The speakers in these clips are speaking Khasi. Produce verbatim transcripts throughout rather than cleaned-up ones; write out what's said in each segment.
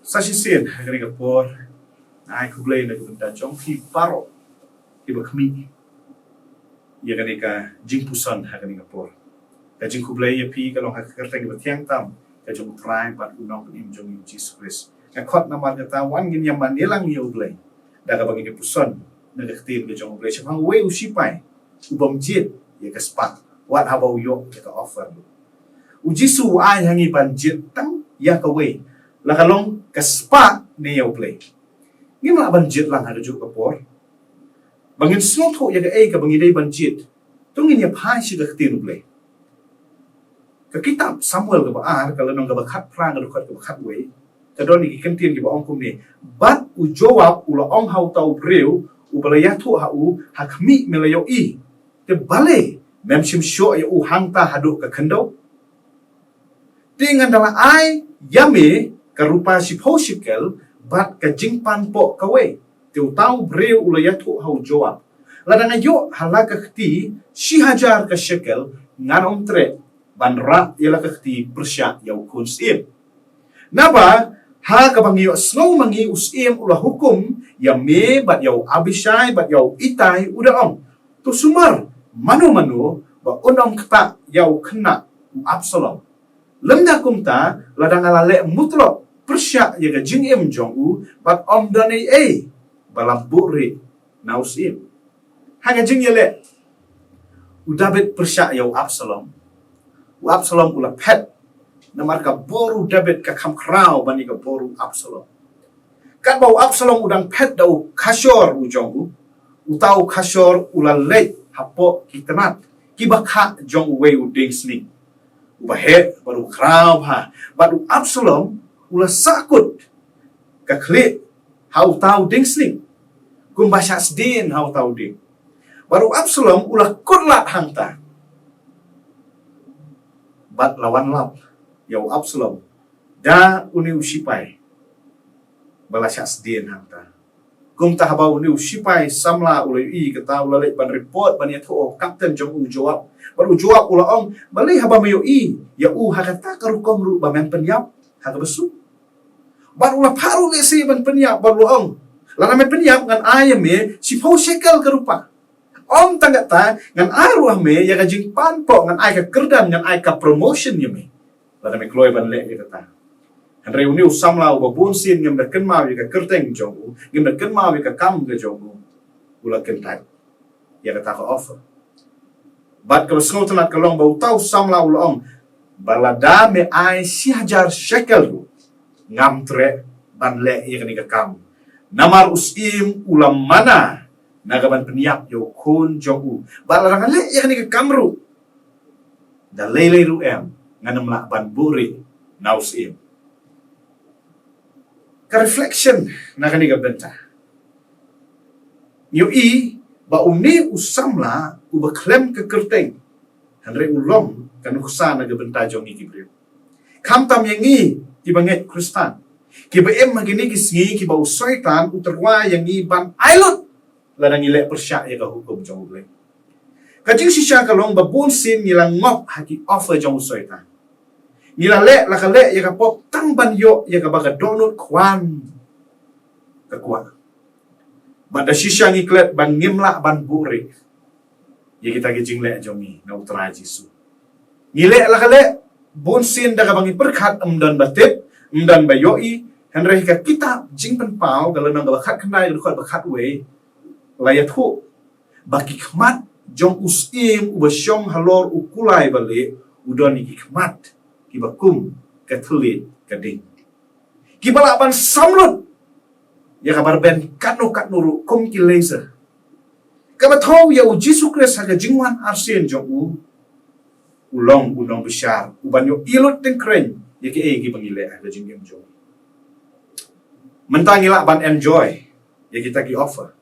Sa shisien ha kane ka por, nga ai khublei na ka bynta jong phi baroh kiba khmih ïa kane ka jingpuson ha kane ka por. Ka jingkhublei ïa phi ka long ha ka kyrteng kaba thiang tam ka jong U Trai bad U Nongpynim jong ngi U Jisu Khrist. Nga khot namar kata wan ngin ïa mane lang ïa U Blei da kaba ngin ïa puson na ka ktien ka jong U Blei shaphang uwei u sipai u bym jied ïa ka spah wat haba u ïoh ïa ka offer. U Jisu u ai ha ngi ban jied tang ïa kawei, la ka long ka spah ne ïa U Blei. Ngim lah ban jied lang ha kajuh ka por. Ba ngin sngewthuh ïa kaei kaba ngi dei ban jied, to ngin ïa phai sha ka ktien U Blei. Ka kitab Samuel kaba ar, ka lynnong kaba khatphra, ka dkhot kaba khatwei, ka don ïa ki kyntien kiba ong kumne: Bad u Joab u la ong ha uta u briew uba la ïathuh ha u, ha khmih me la ïohi, te balei mem shim shoh ïa u hangta haduh ka khyndew? Te ngan da la ai ïa me ka rupa shiphew shekel bad ka jingpanpoh kawei. Te uta u briew u la ïathuh ha u Joab, lada nga ïoh ha la ka kti shi hajar ka shekel, ngan ym treh ban rah ïa la ka kti pyrshah ïa u khun syiem. Naba ha kaba ngi ïohsngew ma ngi u syiem u la hukum ïa me bad ïa u Abishai bad ïa u Itai, u da ong, to sumar mano mano ba un ym ktah ïa u khynnah u Absalom. Lymda kumta, lada nga la leh mutlop pyrshah ïa ka jingim jong u, bad ym don ei ei ba la buhrieh na u syiem. Ha ka jingïaleh u David pyrshah ïa u Absalom, u Absalom u la phet. Namar ka bor u David ka kham khraw ban ïa ka bor u Absalom. Katba u Absalom u dang phet da u khashor u jong u, uta u khashor u la leit hapoh ki tnat kiba khah jong uwei u dieng sning uba heh bad u khraw bha, bad u Absalom u la sahkut ka khlieh ha uta u dieng sning, kumba shah sdien ha uta u dieng. Bad u Absalom u la kut lad hangta bad la wan lap ïa u Absalom da une u sipai ba la shah sdien hangta. Kumta haba une u sipai samla u la ïohi kata, u la leit ban report ban ïathuh ha u kapten jong u Joab. Bad u Joab u la ong, balei haba me ïohi ïa u ha kata ka rukom ruh ba mem pynïap ha kaba suk? Bad u la phah ruh lehse ban pynïap, bad u la ong, lada me pynïap ngan ai ïa me shiphew shekel ka rupa. Ym tang kata, ngan ai ruh ha me ïa ka jingpanpoh, ngan ai ka kyrdan, ngan ai ka promotion ïa me lada me kloi ban leh ïa kata. Hynrei une u samla uba bun sien ngim da kynmaw ïa ka kyrteng jong u, ngim da kynmaw ïa ka kam ka jong u, u la kyntait ïa kata ka offer. Bad kaba sngewtynnat ka long ba uta u samla u la ong, ba lada me ai shi hajar shekel ruh, ngam treh ban leh ïa kane ka kam. Namar u syiem u la mana na ka ban pynïap ïa u khun jong u. Bad lada nga leh ïa kane ka kam ruh, da lei lei ruh em ngan ym lah ban buhrieh na u syiem. Ka reflection na kane ka bynta, ngi ïohi ba une u samla uba khlem ka kyrteng, hynrei u long ka nuksa na ka bynta jong ngi ki briew. Khamtam ïa ngi kiba ngeit Khristan, kiba im ha kine ki sngi kiba u Soitan u tyrwa ïa ngi ban ai lut lada ngi leh pyrshah ïa ka hukum jong U Blei. Ka jingshisha ka long ba bun sien ngi la ngop ha ki offer jong u Soitan. Ngi la leh la ka leh ïa ka pop tang ban ïoh ïa kaba ka dohnud khwan ka kwah. Bad da shisha ngi klet ba ngim lah ban buhrieh ïa kita ki jingleh jong ngi na U Trai Jisu. Ngi leh la ka leh bun sien da kaba ngi pyrkhat, ym don ba tip, ym don ba ïohi, hynrei ka kitab Jingpynpaw ka lynnong kaba khatkhyndai ka dkhot ba khatwei la ïathuh ba ki khmat jong u syiem uba shong halor u kulai ba lieh u don ïa ki khmat kiba kum ka thylliej ka ding, kiba lah ban samlut ïa kaba rben katno katno ruh kum ki laser. Kaba thew ïa U Jisu Khrist ha ka jingwan arsien jong u, u long u nongbishar uban ïohi lut tyngkreiñ ïa kiei kiba ngi leh ha ka jingim jong ngi. Mynta ngi lah ban enjoy ïa kita ki offer,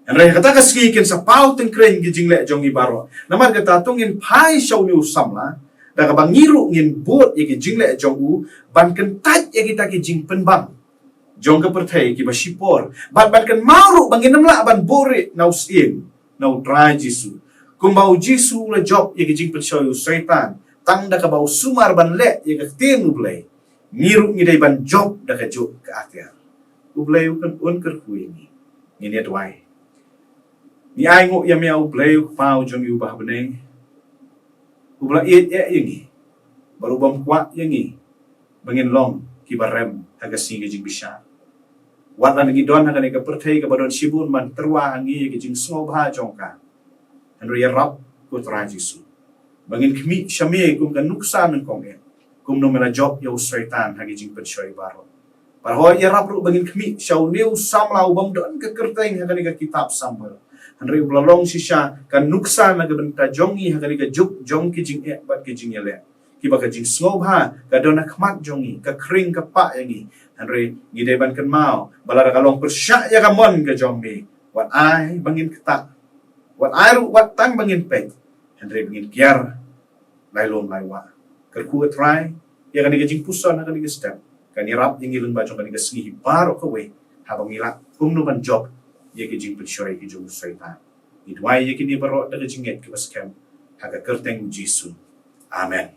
hynrei ha kata ka sngi kin sa paw tyngkreiñ ki jingleh jong ngi baroh. Namar kata to ngin phai sha une u samla da kaba ngi ruh ngin bud ïa ki jingleh jong u ban kyntait ïa kita ki jingpynbang jong ka pyrthei kiba shipor, bad ban kynmaw ruh ba ngin ym lah ban buhrieh na u syiem, na U Trai Jisu. Kumba U Jisu u la jop ïa ki jingpynshoi u Soitan tang da kaba u sumar ban leh ïa ka ktien U Blei, Ngi ruh ngi dei ban jop da ka juk ka atiar. U Blei u kan un kyrkhu ïa ngi. Ngin ïa duwai. Ngi ainguh ïa me, a U Blei u Kpa u jong ngi uba ha bneng, uba la ïeit eh ïa ngi, bad u bym kwah ïa ngi ba ngin long kiba rem ha ka sngi ka jingbishar. Wat la ngi don ha kane ka pyrthei kaba don shibun ban tyrwa ha ngi ïa ka jingsngewbha jong ka, hynrei ïarap, ko Trai Jisu, ba ngin khmih sha me kum ka nuksa nyngkong eh, kumno me la jop ïa u Soitan ha ki jingpynshoi baroh. Bad hooid, ïarap ruh ba ngin khmih sha une u samla u bym don ka kyrteng ha kane ka kitab Samuel, hynrei uba la long shisha ka nuksa na ka bynta jong ngi ha kane ka juk jong ki jingeh bad ki jingïaleh, kiba ka jingsngewbha ka don ha khmat jong ngi, ka khring ka pah ïa ngi. Hynrei ngi dei ban kynmaw ba lada ka long pyrshah ïa ka mon ka jong me, wat ai ba ngin ktah, wat ai ruh wat tang ba ngin peit, hynrei ba ngin kiar lai lum lai wah. Kyrkhu, ko Trai, ïa kane ka jingpuson ha kane ka step, kan ïarap ïa ngi lyngba jong kane ka sngi hi baroh kawei, haba ngi lah kumno ban jop ïa ki jingpynshoi ki jong u Soitan. Ngi duwai ïa kine baroh da ka jingngeit kaba skhem ha ka kyrteng u Jisu. Amen.